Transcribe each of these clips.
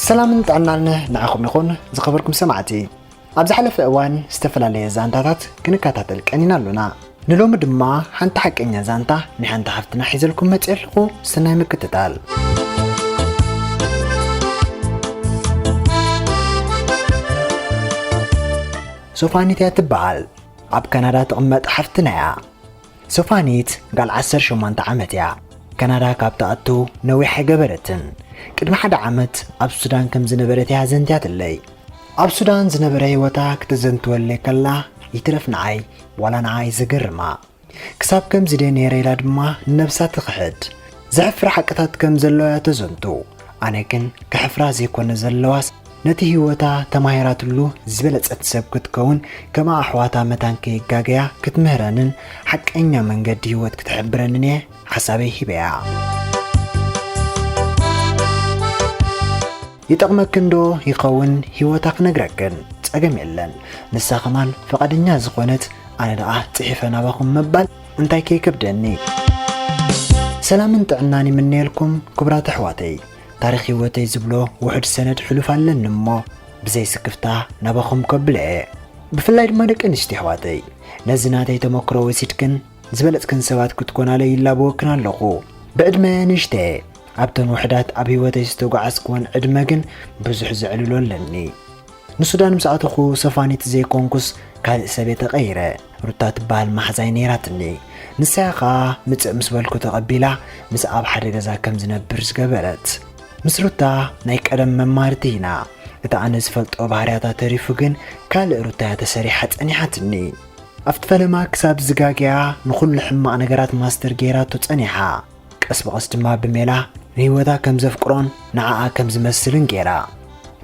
ሰላምን ጥዕናን ንዓኹም ይኹን ዝኸበርኩም ሰማዕቲ። ኣብ ዝሓለፈ እዋን ዝተፈላለየ ዛንታታት ክንከታተል ቀኒና ኣሎና። ንሎሚ ድማ ሓንቲ ሓቀኛ ዛንታ ናይ ሓንቲ ሓፍትና ሒዘልኩም መጺኤ ኣለኹ። ሰናይ ምክትታል። ሶፋኒት እያ ትበሃል። ኣብ ካናዳ ትቕመጥ ሓፍትና እያ። ሶፋኒት ጋል ዓሰርተ ሸሞንተ ዓመት እያ። ካናዳ ካብ ትኣቱ ነዊሕ ኣይገበረትን። ቅድሚ ሓደ ዓመት ኣብ ሱዳን ከም ዝነበረት እያ ዘንትያትለይ። ኣብ ሱዳን ዝነበረ ህይወታ ክተዘንትወለይ ከላ፣ ይትረፍ ንዓይ፣ ዋላ ንዓይ ዘገርማ። ክሳብ ከምዚ ድየ ነይረ ኢላ ድማ ንነብሳ ትኽሕድ። ዘሕፍር ሓቅታት ከም ዘለዋ እያ ተዘንቱ። ኣነ ግን ከሕፍራ ዘይኮነ ዘለዋስ፣ ነቲ ህይወታ ተማሂራትሉ ዝበለጸት ሰብ ክትከውን፣ ከማ ኣሕዋታ መታን ከይጋገያ ክትምህረንን ሓቀኛ መንገዲ ህይወት ክትሕብረንን እየ ሓሳበይ ሂበያ። ይጠቕመክን ዶ ይኸውን ህይወታ ክነግረክን? ጸገም የለን። ንሳ ከማን ፍቓደኛ ዝኾነት፣ ኣነ ደኣ ጽሒፈ ናባኹም ምባል እንታይ ከይከብደኒ። ሰላምን ጥዕናን ይምነየልኩም ክቡራት ኣሕዋተይ። ታሪኽ ህይወተይ ዝብሎ ውሑድ ሰነድ ሕሉፍ ኣለኒ እሞ፣ ብዘይ ስክፍታ ናባኹም ከብሎ እየ። ብፍላይ ድማ ደቂ ኣንስትዮ ኣሕዋተይ፣ ነዚ ናተይ ተመክሮ ወሲድክን ዝበለጽክን ሰባት ክትኮናለይ ይላበወክን ኣለኹ። ብዕድመ ንእሽተየ፣ ኣብተን ውሑዳት ኣብ ህይወተይ ዝተጓዓዝክወን ዕድመ ግን ብዙሕ ዘዕልሎ ኣለኒ። ንሱዳን ምስ ኣተኹ ሶፋኒት ዘይኮንኩስ ካልእ ሰብ እየ ተቐይረ። ሩታ ትበሃል መሓዛይ ነይራትኒ። ንሳያ ኸኣ ምጽእ ምስ በልኩ ተቐቢላ፣ ምስ ኣብ ሓደ ገዛ ከም ዝነብር ዝገበረት። ምስ ሩታ ናይ ቀደም መማርቲ ኢና። እቲ ኣነ ዝፈልጦ ባህርያታ ተሪፉ ግን ካልእ ሩታ እያ ተሰሪሓ ጸኒሓትኒ። ኣብቲ ፈለማ ክሳብ ዝጋግያ ንኹሉ ሕማቕ ነገራት ማስተር ገይራቶ ጸኒሓ። ቀስ ብቐስ ድማ ብሜላ ንህይወታ ከም ዘፍቅሮን ንዓኣ ከም ዝመስልን ገይራ።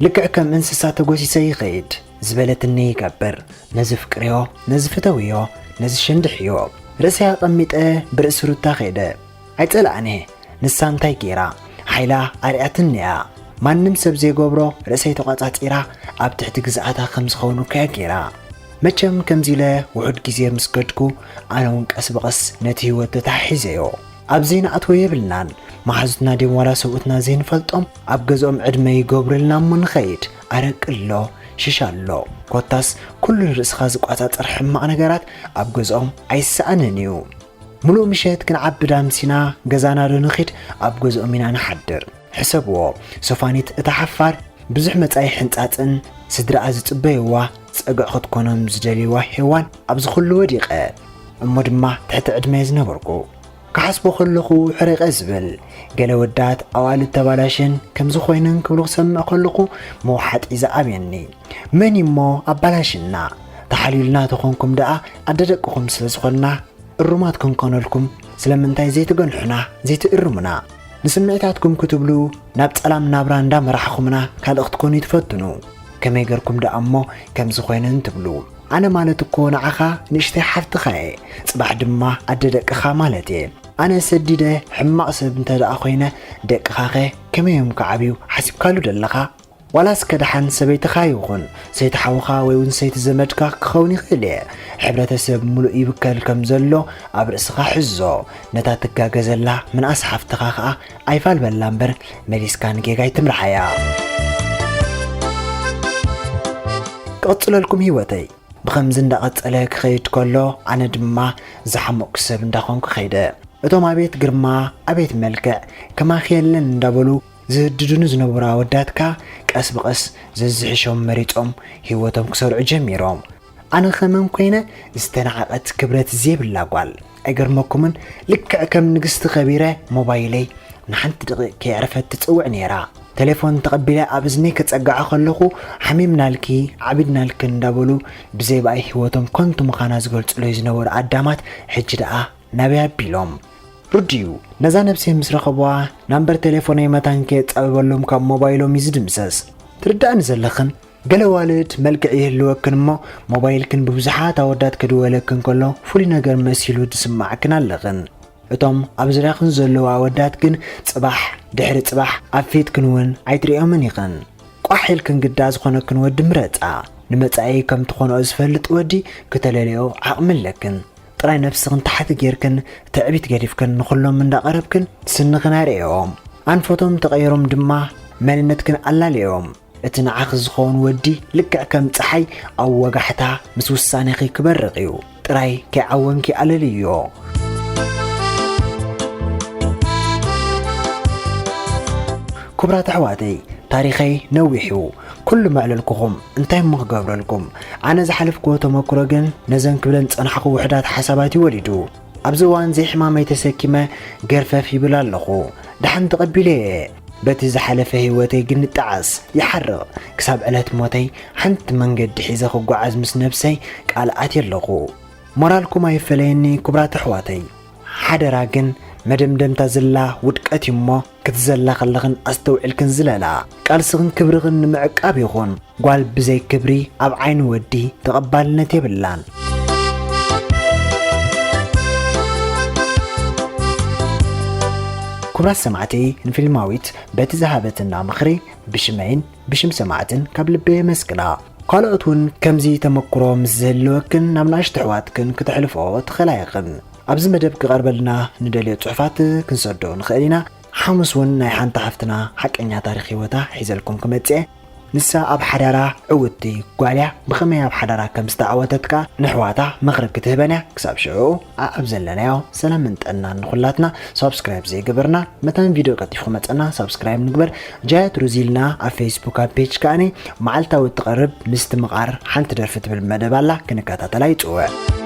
ልክዕ ከም እንስሳ ተጎሲሰ ይኸይድ፣ ዝበለትኒ ይገብር። ነዚ ፍቅርዮ፣ ነዚ ፍተውዮ፣ ነዚ ሸንድሕዮ። ርእሰይ ኣቐሚጠ ብርእሲ ሩታ ከይደ። ኣይጸላእን እየ። ንሳ እንታይ ገይራ? ሓይላ ኣርኣያትኒ እያ። ማንም ሰብ ዘይገብሮ ርእሰይ ተቖጻጺራ ኣብ ትሕቲ ግዝኣታ ከም ዝኸውን እኮ እያ ገይራ። መቸም ከምዚ ኢለ ውሑድ ግዜ ምስ ከድኩ፣ ኣነ እውን ቀስ ብቐስ ነቲ ህይወት ተተሓሒዘዮ። ኣብ ዘይንኣትዎ የብልናን። መሓዙትና ድዮም ዋላ ሰብኡትና ዘይንፈልጦም ኣብ ገዝኦም ዕድመ ይገብሩልና እሞ ንኸይድ። ኣረቂ ኣሎ፣ ሽሻ ኣሎ። ኮታስ ኩሉ ንርእስኻ ዝቆጻጸር ሕማቕ ነገራት ኣብ ገዝኦም ኣይሰኣንን እዩ። ምሉእ ምሸት ክንዓቢ ዳምሲና ገዛና ዶ ንኺድ ኣብ ገዝኦም ኢና ንሓድር። ሕሰብዎ፣ ሶፋኒት እታ ሓፋር ብዙሕ መጻኢ ሕንጻጽን ስድራኣ ዝጽበይዋ ጸግዒ ክትኮኖም ዝደልይዋ ሄዋን ኣብዚ ኩሉ ወዲቐ። እሞ ድማ ትሕቲ ዕድመ ዝነበርኩ። ክሓስቦ ከለኹ ሕርቐ ዝብል። ገለ ወዳት ኣዋልድ ተባላሽን ከምዚ ኮይነን ክብሉ ክሰምዕ ከለኹ መውሓጢ ዝኣብየኒ። መን እዩ እሞ ኣባላሽና? ተሓልዩልና ተኾንኩም ደኣ ኣደ ደቅኹም ስለ ዝኾንና እሩማት ክንኮነልኩም ስለምንታይ ዘይትገንሑና፣ ዘይትእርሙና? ንስምዒታትኩም ክትብሉ ናብ ጸላም ናብራ እንዳመራሕኹምና ካልእ ክትኮኑ ይትፈትኑ። ከመይ ገርኩም ደኣ እሞ ከምዚ ኮይነን ትብሉ? ኣነ ማለት እኮ ንዓኻ ንእሽተይ ሓፍትኻ እየ፣ ጽባሕ ድማ ኣደ ደቅኻ ማለት እየ። ኣነ ሰዲደ ሕማቕ ሰብ እንተ ደኣ ኮይነ ደቅኻኸ ከመይ እዮም ክዓብዩ ሓሲብካሉ ደለኻ? ዋላስ ከደሓን ሰበይትኻ ይኹን ሰይቲ ሓውኻ ወይ እውን ሰይቲ ዘመድካ ክኸውን ይኽእል እየ። ሕብረተሰብ ምሉእ ይብከል ከም ዘሎ ኣብ ርእስኻ ሕዞ። ነታ ትጋገ ዘላ ምንኣስ ሓፍትኻ ኸኣ ኣይፋል በላ እምበር መሊስካ ንጌጋ ኣይትምርሓያ። ክቕጽለልኩም ህይወተይ። ብኸምዚ እንዳቐጸለ ክኸይድ ከሎ ኣነ ድማ ዝሓመቕኩ ሰብ እንዳኾንኩ ከይደ። እቶም ኣቤት ግርማ፣ ኣቤት መልክዕ፣ ከማኺ የለን እንዳበሉ ዝህድዱኒ ዝነበሩ ኣወዳትካ ቀስ ብቐስ ዘዝሕሾም መሪጾም ህይወቶም ክሰርዑ ጀሚሮም። ኣነ ኸመን ኮይነ ዝተናዕቐት ክብረት ዘይብላ ጓል። ኣይገርመኩምን? ልክዕ ከም ንግስቲ ከቢረ ሞባይለይ ንሓንቲ ደቂቕ ከየዕረፈት ትጽውዕ ነይራ። ቴሌፎን ተቐቢለ ኣብ እዝነይ ከጸግዓ ከለኹ ሓሚምናልኪ፣ ዓቢድናልኪ እንዳበሉ ብዘይ ብኣይ ህይወቶም ከንቱ ምዃና ዝገልጹለይ ዝነበሩ ኣዳማት ሕጂ ደኣ ናበይ ኣቢሎም? ርድዩ፣ ነዛ ነብሰይ ምስ ረኸብዋ ናምበር ቴሌፎነይ መታን ከየጻብበሎም ካብ ሞባይሎም እዩ ዝድምሰስ። ትርድኣኒ ዘለኽን? ገለ ኣዋልድ መልክዕ ይህልወክን እሞ ሞባይልክን ብብዙሓት ኣወዳት ክድወለክን ከሎ ፍሉይ ነገር መሲሉ ዝስምዓክን ኣለኽን። እቶም ኣብ ዙርያኽን ዘለዉ ኣወዳት ግን ጽባሕ ድሕሪ ጽባሕ ኣብ ፊትክን እውን ኣይትርእዮምን ኢኽን። ቋሕ ኢልክን ግዳ ዝኾነክን ወዲ ምረጻ። ንመጻኢ ከም ትኾንኦ ዝፈልጥ ወዲ ክተለልዮ ዓቕሚ ኣለክን። ጥራይ ነብስኽን ታሕቲ ጌርክን ትዕቢት ገዲፍክን ንኹሎም እንዳቐረብክን ስንኽን ኣርእዮም። ኣንፈቶም ተቐይሮም ድማ መንነትክን ኣላልዮም። እቲ ንዓኺ ዝኸውን ወዲ ልክዕ ከም ጸሓይ ኣብ ወጋሕታ ምስ ውሳኔኺ ክበርቕ እዩ። ጥራይ ከይዓወንኪ ኣለልዮ። ክቡራት ኣሕዋተይ፣ ታሪኸይ ነዊሕ እዩ። ኩሉ መዕለልኩኹም፣ እንታይ እሞ ክገብረልኩም? ኣነ ዝሓለፍክዎ ተመክሮ ግን ነዘን ክብለን ዝጸናሕኹ ውሑዳት ሓሳባት እዩ ወሊዱ። ኣብዚ እዋን ዘይሕማመይ ተሰኪመ ገርፈፍ ይብል ኣለኹ። ደሓን ተቐቢለየ። በቲ ዝሓለፈ ህይወተይ ግን ይጠዓስ፣ ይሓርቕ። ክሳብ ዕለት ሞተይ ሓንቲ መንገዲ ሒዘ ክጓዓዝ ምስ ነብሰይ ቃል ኣትየ ኣለኹ። ሞራልኩም ኣይፈለየኒ ክቡራት ኣሕዋተይ። ሓደራ ግን መደምደምታ ዝላ ውድቀት እዩ እሞ ክትዘላ ከለኽን ኣስተውዒልክን ዝለላ። ቃልስኽን ክብርኽን ንምዕቃብ ይኹን። ጓል ብዘይ ክብሪ ኣብ ዓይኒ ወዲ ተቐባልነት የብላን። ክቡራት ሰማዕቲ ንፊልማዊት በቲ ዝሃበትና ምኽሪ ብሽመይን ብሽም ሰማዕትን ካብ ልበይ የመስግና። ካልኦት እውን ከምዚ ተመክሮ ምስ ዝህልወክን ናብ ንኣሽቱ ኣሕዋትክን ክተሕልፍኦ ትኽእላ ኢኽን። ኣብዚ መደብ ክቐርበልና ንደልዮ ጽሑፋት ክንሰዶ ንኽእል ኢና። ሓሙስ እውን ናይ ሓንቲ ሓፍትና ሓቀኛ ታሪኽ ህይወታ ሒዘልኩም ክመጽእ እየ። ንሳ ኣብ ሓዳራ ዕውትቲ ጓል እያ። ብኸመይ ኣብ ሓዳራ ከም ዝተዓወተት ከኣ ንኣሕዋታ ምኽሪ ክትህበን እያ። ክሳብ ሽዑ ኣብ ዘለናዮ ሰላምን ጥዕናን ንኹላትና። ሳብስክራይብ ዘይገበርና መታን ቪድዮ ቀልጢፉ ክመጸና ሳብስክራይብ ንግበር። ጃያት ሩዚ ኢልና ኣብ ፌስቡክ ኣብ ፔጅ ከኣኒ መዓልታዊ እትቐርብ ምስቲ ምቓር ሓንቲ ደርፊ ትብል መደብ ኣላ፣ ክንከታተላ ይጽውዕ።